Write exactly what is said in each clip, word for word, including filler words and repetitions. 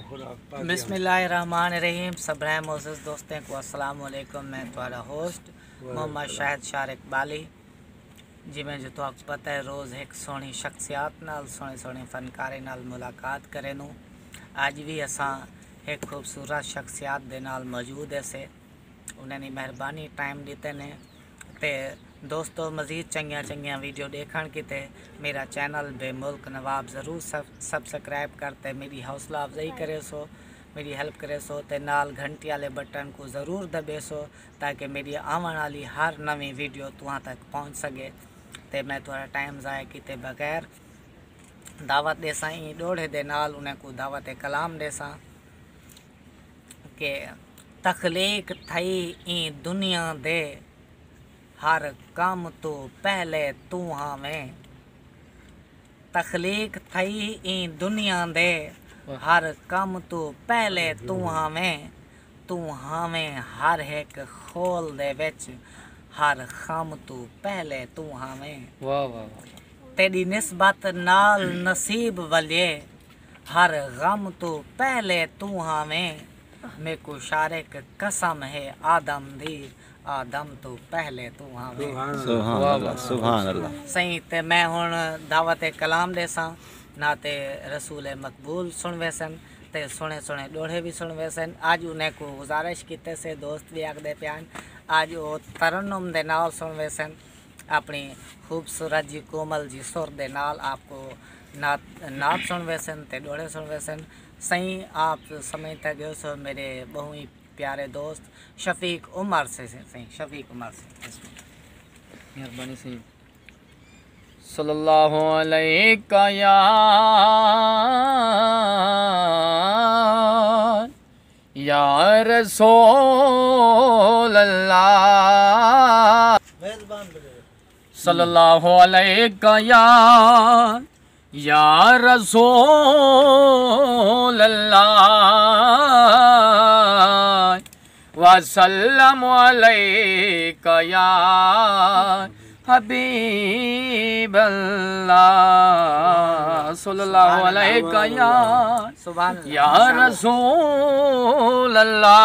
بسم اللہ الرحمن الرحیم۔ سبھرائیں معزز دوستیں کو السلام علیکم۔ میں تہاݙا ہوسٹ محمد شاہد شارق بالی۔ جیویں جو تہاکوں پتہ ہے، روز ہک سوہݨی شخصیات نال، سوہݨے سوہݨے فنکارے نال ملاقات کریندوں۔ اڄ وی اساں ہک خوبصورت شخصیات دے نال موجود ہیسے۔ انہاں دی مہربانی ٹائم ݙتے نے۔ تے دوستو، مزید چنڳیاں چنڳیاں ویڈیو ݙیکھݨ کیتے میرا چینل بے ملک نواب ضرور سب-، سبسکرائب کر تے میری حوصلہ افزائی کریسو، میری ہیلپ کریسو تے نال گھنٹی والے بٹن کوں ضرور دبیسو تاکہ میری آوݨ والی ہر نویں ویڈیو تہاں تک پہنچ سڳے۔ تے میں تہاݙا ٹائم ضائع کیتے بغیر دعوت ݙیساں، ایں ݙوہڑے دے نال انہاں کوں دعوت کلام ݙیساں۔ کہ تخلیق تھئی ایں دنیا دے، ہر کم توں پہلے توں ہاویں۔ تخلیق تھئی ایں دنیا دے، واہ۔ ہر کم توں پہلے توں ہاویں۔ توں ہاویں ہر ہک خول دے وچ، ہر خم توں پہلے توں ہاویں۔ واہ، واہ، واہ، واہ۔ تیݙی نسبت نال نصیب ولیے، ہر غم توں پہلے توں ہاویں۔ میکوں شارق قسم ہے آدم دی، آدم توں پہلے توں ہاویں۔ سبحان اللہ، سبحان اللہ۔ سئیں، تے میں ہݨ دعوت کلام ݙیساں، نعت رسول مقبول سݨ ویسن تے سوہݨے سوہݨے ݙوہڑے وی سݨ ویسن۔ اڄ انہیں کوں گزارش کیتے سے، دوست وی آکھدے پئے ہن، اڄ او ترنم دے نال سݨ ویسن۔ اپݨی خوبصورت جی کومل جی سر دے نال آپ کو نعت، نعت سݨ ویسن تے ݙوہڑے سݨ ویسن۔ سئیں، آپ سمجھدا ڳیوسو میرے ٻہوں ہی پیارے دوست شفیق عمر سے، سے، سئیں، شفیق عمر سے۔ مہربانی سئیں۔ صلی اللہ علیک یا، یا رسول اللہ۔ صلی اللہ علیک یا، یا رسول اللہ، وسلم علیک یا حبیب اللہ، صلی اللہ علیک یا، سبحان اللہ۔ یا رسول اللہ،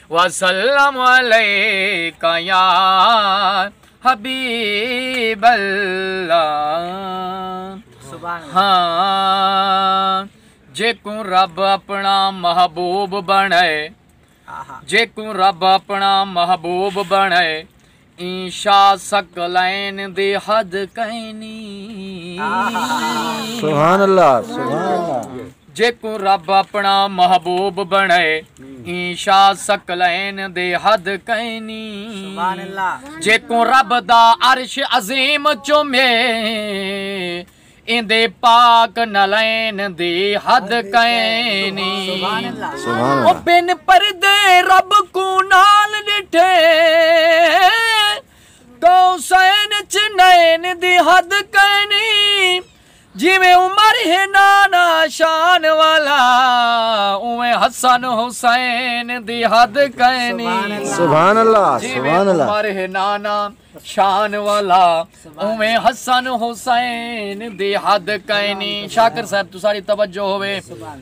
وسلم علیک یا حبیب اللہ۔ سبحان اللہ۔ ہاں، جیکوں رب اپݨا محبوب بݨائے، آہا۔ جیکوں رب اپݨا محبوب بݨائے، ایں شاہ ثقلین دی حد کائنی۔ آہا۔ سبحان اللہ، سبحان اللہ۔ جیکوں رب اپݨا محبوب بݨائے، ایں شاہ ثقلین دی حد کائنی۔ سبحان اللہ۔ جیکوں رب دا عرش عظیم چومے، ایندے پاک نعلین دی حد کائنی۔ سبحان اللہ۔ سبحان اللہ۔ او بن پردے رب کوں نال ݙٹھے، قوسین اچ نین دی حد کائنی۔ جیویں عمر ہے نانا شان والا، اونویں حسن حسین دی حد کائنی۔ سبحان اللہ، جیویں سبحان اللہ۔ عمر ہے نانا شان والا، اونویں حسن حسین دی حد کائنی۔ شاکر صاحب، تساݙی توجہ ہووے۔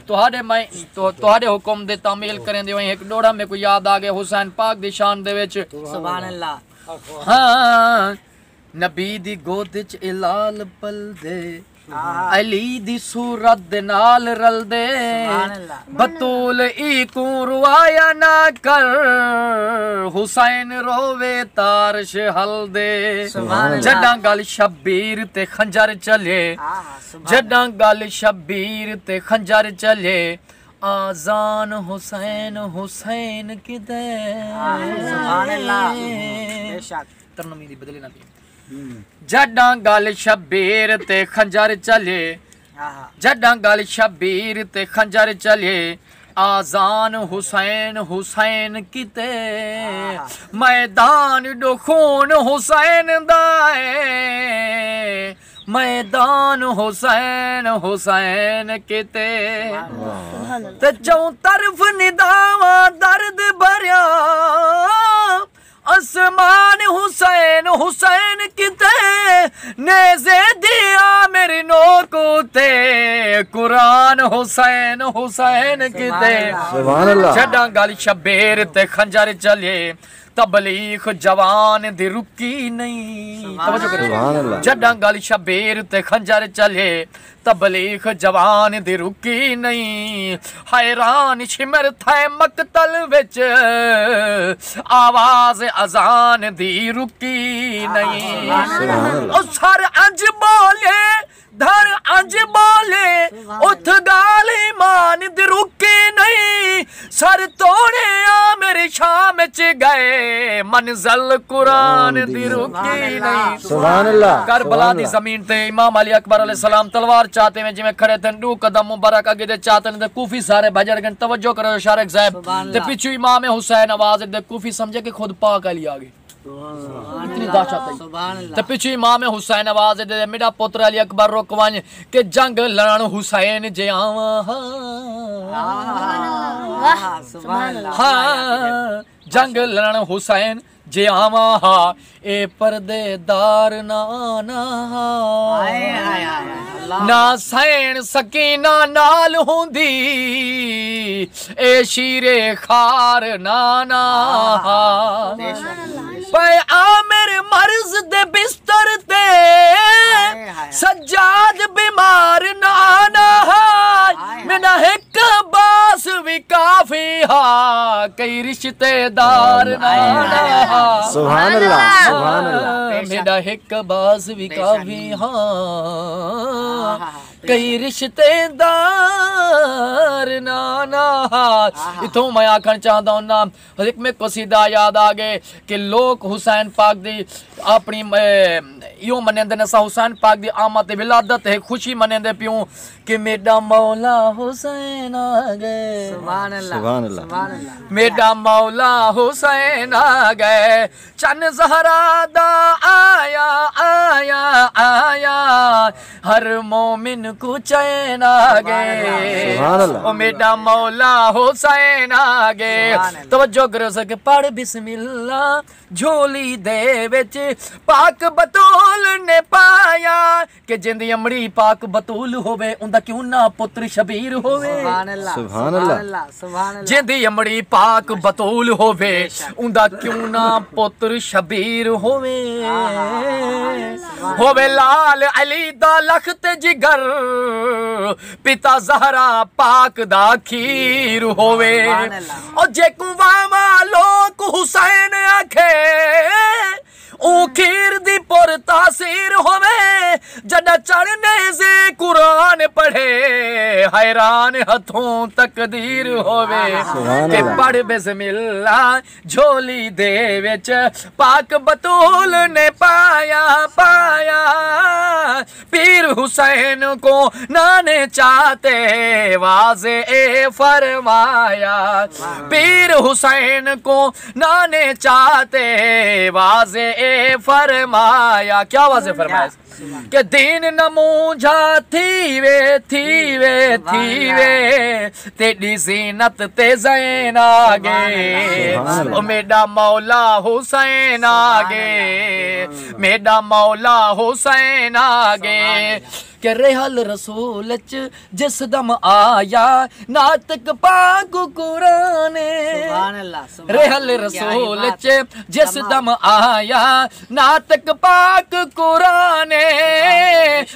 تہاݙے میں، تو، تہاݙے حکم دے تعمیل کریندے ہوئیں ہک ݙوہڑا میکوں یاد آ ڳئے حسین پاک دی شان دے وچ۔ سبحان اللہ۔ ہاں، نبی دی گود اچ اے لال پلدے، آہا۔ علی دی صورت دے نال رلدے۔ سبحان اللہ۔ بتول ایکوں روایا نہ کر، حسین رووے تاں عرش ہلدے۔ سبحان اللہ۔ جݙاں ڳل شبیر تے خنجر چلے، آہا، سبحان اللہ۔ جݙاں ڳل شبیر تے خنجر چلے، آذان حسین حسین کیتے۔ آہا، سبحان اللہ۔ بے شک۔ ترنمی دی بدلی نہ تھی۔ جݙاں ڳل شبیر تے خنجر چلے، آہا۔ جݙاں ڳل شبیر تے خنجر چلے، آذان حسین حسین کیتے۔ آہا۔ میدان ݙو خون حسین دا اے، میدان حسین حسین کیتے۔ سبحان اللہ۔ تے چوں طرف نداواں درد بھریا، اسمان حسین حسین کیتے، نیزے دی عامر نوک اتے۔ قرآن حسین، حسین کیتے۔ سبحان اللہ۔ جݙاں ڳل شبیر تے خنجر چلے، تبلیغ جوان دی رکی نہیں۔ توجہ کرو۔ سبحان اللہ۔ جݙاں ڳل شبیر تے خنجر چلے، تبلیغ جوان دی رکی نہیں۔ حیران شمر تھئے مقتل وچ، آواز اذان دی رکی نہیں۔ سبحان اللہ۔ او سر انج ٻولے، دھر انج ٻولے، اتھ ڳالھ ایمان دی رکی نہیں۔ سر توڑے عامر شام اچ ڳئے، منزل قرآن دی رکی نہیں۔ سبحان اللہ، کربلا سبحان دی اللہ۔ زمین تے امام علی اکبر علیہ السلام تلوار چاتے میں جویں کھڑے تھن، ݙو قدم مبارک اڳے دے چاتے نے تے کوفی سارے بھڄڑ ڳئے۔ توجہ کرو شارق صاحب۔ سبحان تے اللہ۔ پچھوں امام حسین آواز دے کوفی سمجھے کہ خود پاک علی آ ڳئے۔ اتنی دہشت ہے۔ سبحان اللہ۔ تے پچھوں امام حسین آواز دے، میݙا پتر علی اکبر رک ونڄ، کہ جنگ لڑݨ حسین جے آواں ہا۔ آہا، سبحان اللہ۔ ہاں، جنگ لڑݨ حسین جے آواں ہا، اے پردے دار نہ آنا ہا۔ ہائے، ہائے، ہائے، اللہ۔ نہ سین سکینہ نال ہوندی، اے شیر خار نہ آنا ہا۔ بے شک، بے شک۔ پئے عامر مرض دے بستر تے، ہائے، ہائے۔ سجاد بیمار نہ آنا ہا۔ ہائے، ہائے۔ میݙا ہک عباس وی کافی ہا، کئی رشتے دار نہ آنا ہا۔ سبحان اللہ، سبحان اللہ۔ بے شک۔ میݙا ہک عباس وی بے شک۔ کافی ہا، ہاں، ہاں، ہاں۔ کئی رشتے دار نہ آنا ہا۔ آہا۔ اتھوں میں آکھݨ چاہندا ہاں، ہک میکوں قصیدہ یاد آ ڳئے کہ لوک حسین پاک دی اپݨی، اے، ایہو منیندے نے، اساں حسین پاک دی آمد تے ولادت تے خوشی منیندے پیوں کہ میݙا مولا حسین آ ڳئے۔ سبحان اللہ، سبحان اللہ۔ سبحان اللہ۔ میݙا مولا حسین آ ڳئے۔ چن زہرا دا آیا، آیا، آیا، ہر مومن کوں چین آ ڳئے۔ سبحان اللہ۔ او میݙا مولا حسین آ ڳئے۔ سبحان اللہ۔ توجہ کرو سا کہ پڑھ بسم اللہ، جھولی دے وچ پاک بتول نے پایا۔ کہ جیندی امڑی پاک بتول ہووے، اوندا کیوں نہ پتر شبیر ہووے۔ سبحان اللہ، سبحان اللہ۔ سبحان اللہ، سبحان اللہ۔ جیندی امڑی پاک بتول ہووے، بے شک۔ اوندا کیوں نہ پتر شبیر ہووے۔ آہا، سبحان اللہ۔ ہووے لال علی دا لخت جگر، پتا زہرا پاک دا کھیر ہووے۔ سبحان اللہ۔ او جیکوں واہ واہ لوک حسین آکھے، اوں کھیر دی پر تاثیر ہووے، جݙاں چڑھ نیزے قرآن پڑھے، حیران ہتھوں تقدیر ہووے۔ سبحان کہ اللہ۔ پڑھ بسم اللہ، جھولی دے وچ پاک بتول نے پایا، پایا۔ پیر حسین کوں نانے چاتے واضح اے فرمایا۔ پیر حسین کوں نانے چاتے واضح اے فرمایا۔ کیا واضح فرمایا؟ کہ دین نمونجھا تھیوے، تھیوے، تھیوے، تیݙی زینت تے زین آ ڳئے۔ سبحان اللہ۔ او میݙا مولا حسین آ ڳئے۔ میݙا مولا حسین آ ڳئے۔ کہ رحل رسول اچ جس دم آیا، ناطق پاک قرآن۔ سبحان اللہ، سبحان اللہ۔ رحل رسول اچ جس دم آیا، ناطق پاک قرآن۔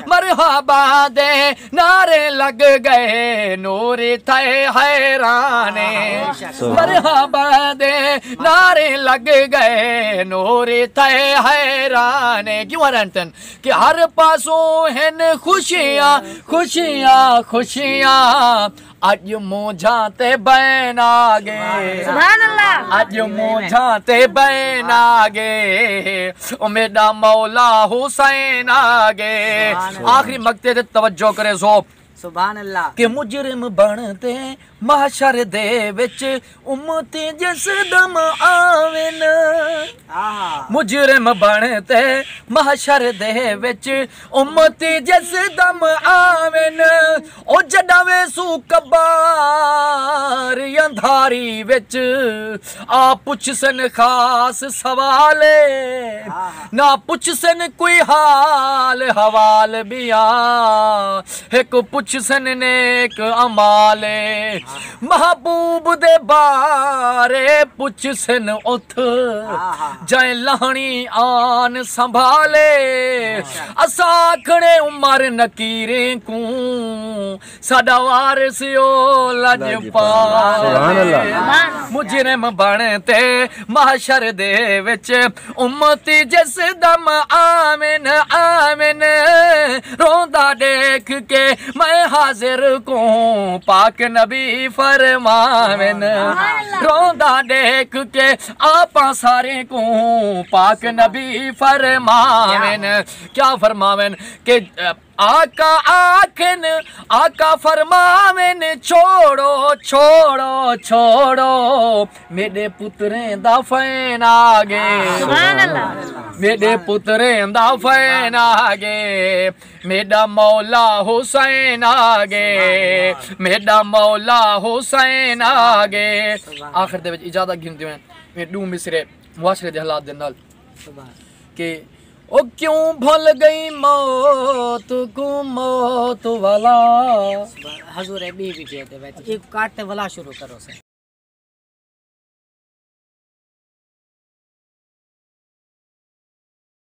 مرحبا دے نعرے لڳ ڳئے، نوری تھئے حیران۔ سبحان اللہ۔ مرحبا دے نعرے لڳ ڳئے، نوری تھئے حیران۔ کیوں حیران تھئن؟ کہ ہر پاسوں ہن خوشیاں، خوشیاں، خوشیاں۔ اڄ مونجھاں تے بین آ ڳئے۔ سبحان اللہ۔ اڄ مونجھاں تے بین آ ڳئے۔ او میݙا مولا حسین آ ڳئے۔ سبحان اللہ۔ آخری مقطعے تے توجہ کرے سو۔ سبحان اللہ۔ کہ مجرم بݨ تے محشر دے وچ امتی جس دم آون، مجرم بݨ تے محشر دے وچ امتی جس دم آون، او جݙاں ویسوں قبر اندھاری وچ، آ پچھسن خاص سوال، نہ پچھسن کوئی حال حوال ٻیا، ہک پچھسن نیک اعمال، محبوب دے بارے پچھسن اتھ، جئیں لہݨی آن سنبھالے۔ اساں آکھݨے عمر نکیریں کوں، ساݙا وارث او لڄپال۔ سبحان اللہ۔ مجرم بݨ تے محشر دے وچ امتی جس دم آون، آون، روندا ݙیکھ کے میں حاضر کوں پاک نبی فرماون، روندا ݙیکھ کے آپاں سارے کوں پاک نبی فرماون۔ کیا فرماون کہ آقا آکھن، آقا فرماون، چھوڑو، چھوڑو، چھوڑو، میݙے پتریں دا فین آ ڳئے۔ سبحان اللہ۔ میݙے پتریں دا فین آ ڳئے، میݙا مولا حسین آ ڳئے، میݙا مولا حسین آ ڳئے۔ آخر دے وچ اجازت گھندے ہوئے میں ݙو مصرعے معاشرے دے حالات دے نال کہ او کیوں بھل ڳئی موت کوں موت والا۔ حضور، اے ٻئی ویڈیو دے وچ ایک کٹ تے ولا شروع کرو سر۔